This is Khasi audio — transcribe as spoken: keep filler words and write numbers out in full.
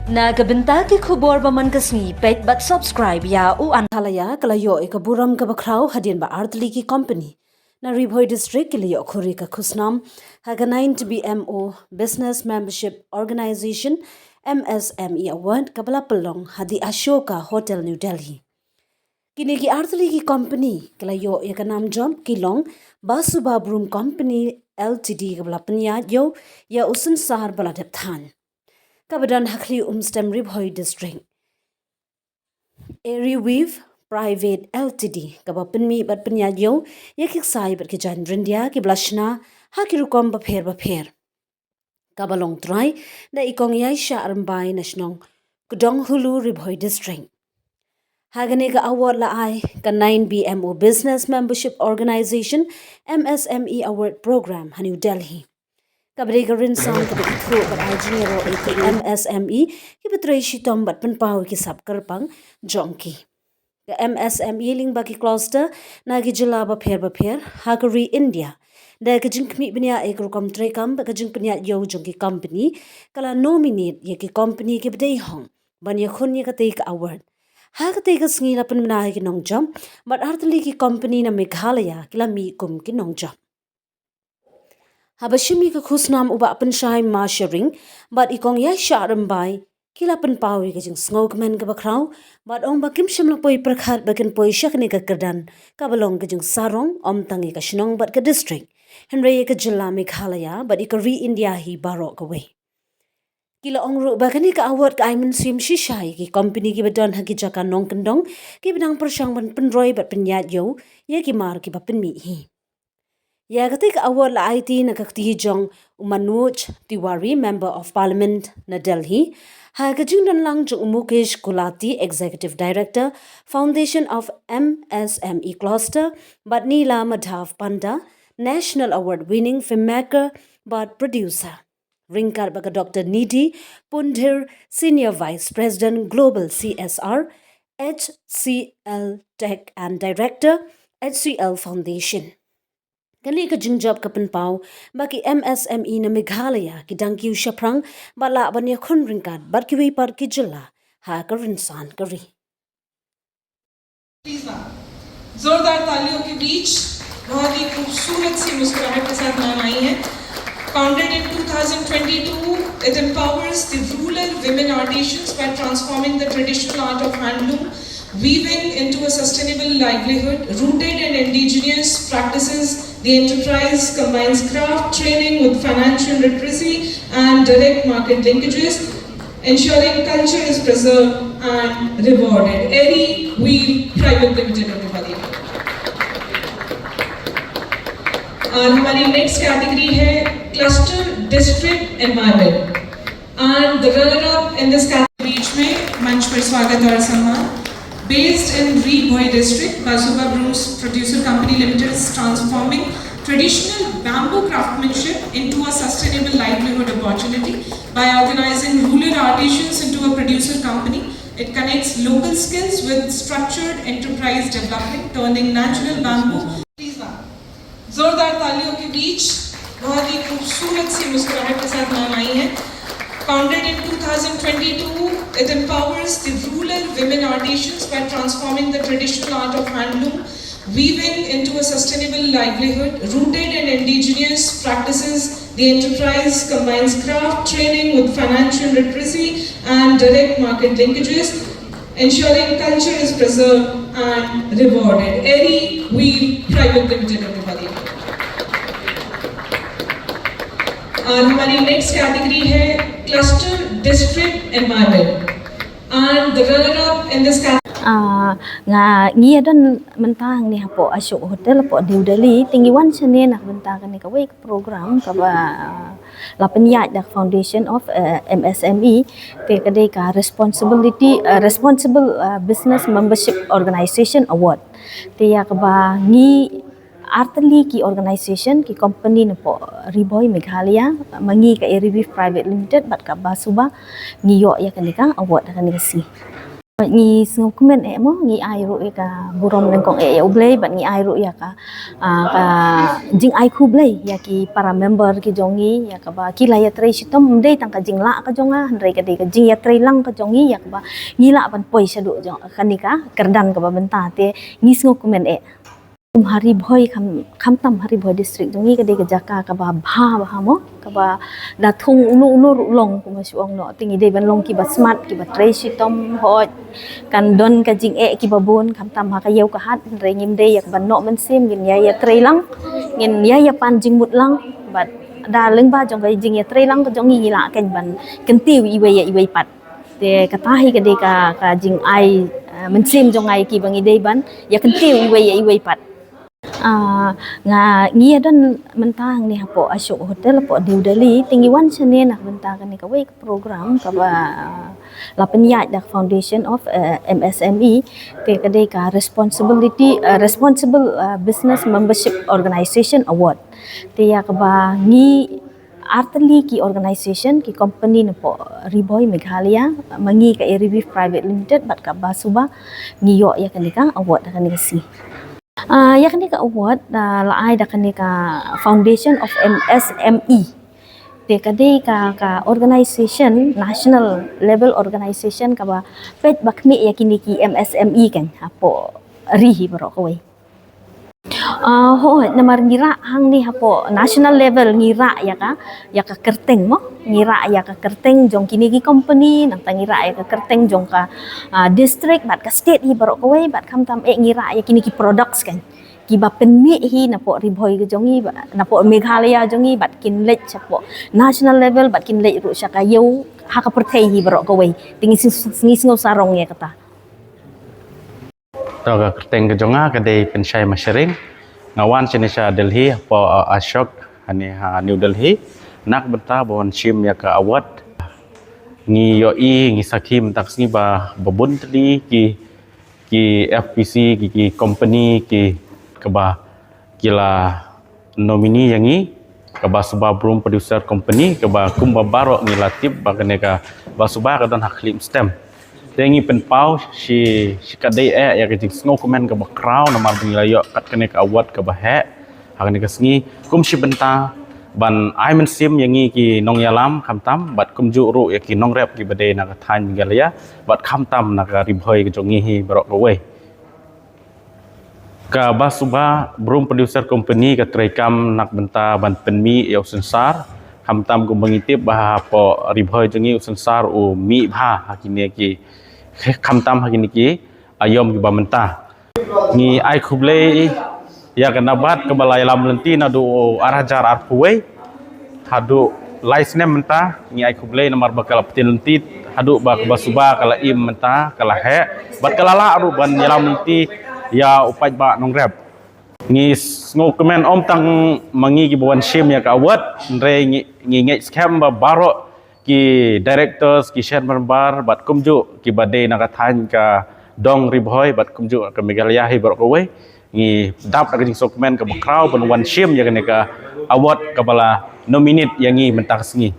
Na ka bynta ki khubor ba man ka sngi, peit bad subscribe ïa u Meghalaya ka la ïoh ïa ka burom kaba khraw hadien ba artylli ki company na Ri Bhoi District ki la ïoh khur ïa ka khusnam ha ka ninth B M O Business Membership Organization, M S M E Award, kaba la pynlong ha The Ashoka Hotel, New Delhi. Kine ki artylli ki company ki la ïoh ïa ka nam jop ki long Basuba Broom Company Limited, kaba la pynïaid ïew ïa u synsar ba la dep thain, kaba don ha Khlieh Umstem, Ri Bhoi District. Airy Weave Private Limited, kaba pynmih bad pynïaid ïew ïa ki ksai bad ki jaiñ ryndia kiba la shna ha ki rukom bapher bapher, kaba long trai da i Kong Yaishah Rymbai na shnong Kdonghulu, Ri Bhoi District. Ha kane ka award la ai ka nine B M O Business Membership Organization, M S M E Award Program ha New Delhi, kaba dei ka rynsan kaba ithuh bad ai jingïaroh ïa ki M S M E kiba trei shitom bad pynpaw ïa ki sap kyrpang jong ki. Ka M S M E lyngba ki cluster na ki jylla bapher bapher ha ka ri India, da ka jingkhmih bniah ïa ka rukom treikam bad ka jingpynïaid ïew jong ki company, ka la nominate ïa ki company kiba dei hok ban ïakhun ïa katei ka award. Ha katei ka sngi la pynbna ïa ki nongjop, bad artylli ki company na Meghalaya ki la mih kum ki nongjop. Haba shim ïa ka khusnam, u Bah Pynshai Masharing bad i Kong Yaishah Rymbai ki la pynpaw ïa ka jingsngewkmen kaba khraw, bad ong ba kim shym la poi pyrkhat ba kin poi sha kane ka kyrdan kaba long ka jingsarong ym tang ïa ka shnong bad ka district, hynrei ïa ka jylla Meghalaya bad ïa ka ri India hi baroh kawei. Ki la ong ruh ba kane ka award ka ai mynsiem shisha ïa ki company kiba don ha ki jaka nongkyndong, kiba nang pyrshang ban pynroi bad pynïaid ïew ïa ki mar kiba pynmih hi. Ïa katei ka award la aiti na ka kti jong u Manoj Tiwari, Member of Parliament na Delhi, ha ka jingdon lang jong u Mukesh Gulati, Executive Director, Foundation of M S M E Cluster, bad Neela Madhav Panda, National Award winning filmmaker bad producer, ryngkat bad ka Doctor Nidhi Pundhir, Senior Vice President, Global C S R, H C L Tech and Director, H C L Foundation. Kane ka jingjop ka pynpaw ba ki M S M E na Meghalaya ki dang kiew shaphrang bad lah ban ïakhun ryngkat bad kiwei pat ki jylla ha ka rynsan ka ri. प्लीज मैम, जोरदार तालियों के बीच बहुत ही खूबसूरत सी मुस्कुराहट के साथ मैम आई हैं। Founded in two thousand twenty-two, it empowers the rural women artisans by transforming the traditional art of handloom weaving into a sustainable livelihood rooted in indigenous practices. The enterprise combines craft training with financial literacy and direct market linkages, ensuring culture is preserved and rewarded. Airy Weave Private Limited, everybody. और हमारी नेक्स्ट कैटेगरी है क्लस्टर डिस्ट्रिक्ट एनवायरनमेंट। And the runner up in this category. बीच में मंच पर स्वागत और सम्मान। Based in Ri Bhoi District, Basuba Brooms Producer Company Limited is transforming traditional bamboo craftsmanship into a sustainable livelihood opportunity by organizing rural artisans into a producer company. It connects local skills with structured enterprise development, turning natural bamboo. प्लीज मैम, जोरदार तालियों के बीच बहुत ही खूबसूरत सी मुस्कुराहट के साथ मैम आई हैं। Founded in two thousand twenty-two, it empowers the rural women artisans by transforming the traditional art of handloom weaving into a sustainable livelihood rooted in indigenous practices. The enterprise combines craft training with financial literacy and direct market linkages, ensuring culture is preserved and rewarded. Airy Weave Private Limited, everybody. और हमारी नेक्स्ट कैटेगरी है क्लस्टर डिस्ट्रिक्ट एनवायरनमेंट। And the runner up in this category. Ah, nga ngi don mynta ngi hapoh Ashok Hotel hapoh New Delhi, te ngi wan shane na bynta kane kawei ka program kaba, ah, la pynïaid da ka Foundation of, eh, M S M E, te ka dei ka responsibility, eh, responsible, eh, business membership organization award. Te ïa kaba ngi artylli ki organization, ki company napoh Ri Bhoi Meghalaya, ma ngi ka Airy Weave Private Limited bad ka Basuba, ngi ïoh ïa kane ka award ha kane ka sngi. Ngi sngewkmen eh mo, ngi ai ruh ïa ka burom nyngkong eh ïa U Blei, bad ngi ai ruh ïa ka, ah, ka jingai khublei ïa ki para member ki jong ngi, ïa kaba ki la ïatrei shitom, ym dei tang ka jinglah ka jong nga, hynrei ka dei ka jingïatrei lang ka jong ngi, ïa kaba ngi lah ban poi shaduh jong kane ka kyrdan kaba mynta. Te ngi sngewkmen eh. Kum ha Ri Bhoi kham, khamtam ha Ri Bhoi district jong ngi, ka dei ka jaka kaba bha bha mo, kaba da thung uno uno ruh long, kumba shu ong noh. Te ngi dei ban long kiba smat, kiba trei shitom hooid. Kan don ka jingeh kiba bun, khamtam ha ka ïew ka hat, hynrei ngim dei ïa ka ban noh mynsiem, ngin ïa ïatrei lang, ngin ïa ïa pan jingmut lang. Bad da lyngba jong ka jingïatrei lang ka jong ngi, ngi lah kan ban kyntiew iwei ïa iwei pat. Te kata hi ka dei ka, ka jingai, eh, mynsiem jong nga ïa kiba ngi dei ban ïa kyntiew iwei ïa iwei pat. Ah, nga, ngi ïa don mynta hangne hapoh Ashok Hotel hapoh New Delhi, te ngi wan shane na ka bynta kane kawei ka program kaba, ah, la pynïaid da ka Foundation of, eh, M S M E, te ka dei ka Responsibility, eh, Responsible, eh, Business Membership Organization Award. Te ïa kaba ngi artylli ki organization, ki company napoh Ri Bhoi Meghalaya, ma ngi ka Eri Beef Private Limited bad ka Basuba, ngi ïoh ïa kane ka award da kane ka sngi. Ah, ïa kane ka award, ah, la ai da kane ka Foundation of M S M E. Te ka dei ka, ka organization, national level organization kaba peit ba khmih ïa kine ki M S M E kan, hapoh ri hi baroh kawei. Ah, hooid, namar ngi rah hangne hapoh national level ngi rah ïa ka, ïa ka kyrteng mo. Ngi rah ïa ka kyrteng jong kine ki company, nangta ngi rah ïa ka kyrteng jong ka, ah, district, bad ka state hi baroh kawei, bad khamtam eh ngi rah ïa kine ki products kan. Kiba pynmih hi napoh Ri Bhoi ka jong ngi, ba, napoh Meghalaya jong ngi, bad kin leit shapoh national level, bad kin leit ruh sha ka ïew ha ka pyrthei hi baroh kawei. Te ngi sng-, ngi sngew sarong ïa kata. To ka kyrteng ka jong nga ka dei Pynshai Mashering. Nga wan shane sha Delhi, hapoh, uh, Ashok, hangne ha New Delhi. Na ka bynta ba wan shim ïa ka award. Ngi ïohi, ngi sakhi mynta ka sngi ba, ba bun tylli ki, ki F P C, ki, ki company, ki kaba ki la nominee ïa ngi, ka Basuba Broom Producer Company, kaba kumba baroh ngi la tip ba kane ka Basuba ka don ha Khliehriat. Te ngi pynpaw shi, shi katdei eh ïa ka jingsngewkmen kaba khraw namar ba ngi la ïoh kat kane ka award kaba heh ha kane ka sngi, kum shi bynta ban ai mynsiem ïa ngi ki nongïalam khamtam, bad kumjuh ruh ïa ki nongrep kiba dei na ka thaiñ Meghalaya, bad khamtam na ka Ri Bhoi ka jong ngi hi baroh kawei. Ka Basuba Broom Producer Company ka treikam na ka bynta ban pynmih ïa u synsar. Khamtam kumba ngi tip ba hapoh Ri Bhoi jong ngi u synsar u mih bha ha kine ki, khamtam ha kine ki aïom kiba mynta. Ngi ai khublei ïa ka Nabath kaba la ïalam lynti naduh ar hajar arphew wei haduh lai snem mynta. Ngi ai khublei namar ba ka la pyntin lynti haduh ba ka Basuba ka la im mynta, ka la heh bad ka la lah ruh ban ïalam lynti ïa u paidbah nongrep. Ngi sngewkmen ym tang ma ngi kiba wan shim ïa ka award, hynrei ngi, ngi ngeit skhem ba baroh ki directors, ki chairman bar bad kumjuh kiba dei na ka thaiñ ka dong Ri Bhoi bad kumjuh ka Meghalaya hi baroh kawei. Ngi dap da ka jingsngewkmen kaba khraw ban wan shim ïa kane ka award kaba la nominate ïa ngi mynta ka sngi.